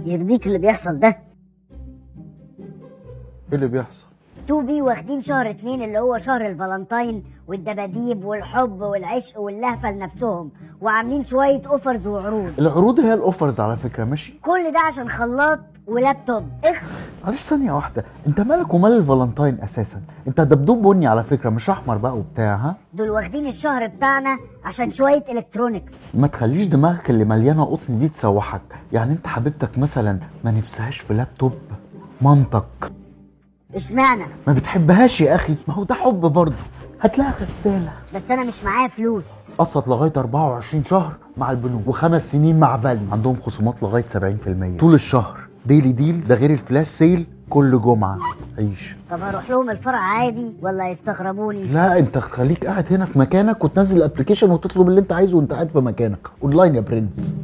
يرضيك اللي بيحصل ده؟ ايه اللي بيحصل؟ 2B واخدين شهر 2 اللي هو شهر الفالنتاين والدباديب والحب والعشق واللهفه لنفسهم، وعاملين شوية offers وعروض. العروض هي ال offers على فكرة، ماشي؟ كل ده عشان خلاط ولابتوب. اخ معلش ثانية واحدة، انت مالك ومال الفالنتاين اساسا؟ انت دبدوب بني على فكرة، مش احمر بقى وبتاع. ها دول واخدين الشهر بتاعنا عشان شوية electronics. ما تخليش دماغك اللي مليانة قطن دي تسوحك. يعني انت حبيبتك مثلا ما نفسهاش في لابتوب؟ مامتك اشمعنى؟ ما بتحبهاش يا اخي؟ ما هو ده حب برضه. هتلاقيها غسالة. بس انا مش معايا فلوس. قسط لغاية 24 شهر مع البنوك، و5 سنين مع valU. عندهم خصومات لغاية 70% طول الشهر، daily deals، ده غير ال flash sale كل جمعه. عيش. طب هروح لهم الفرع عادي ولا يستغربوني؟ لا انت خليك قاعد هنا في مكانك وتنزل ال application وتطلب اللي انت عايزه وانت قاعد في مكانك اونلاين يا برنس.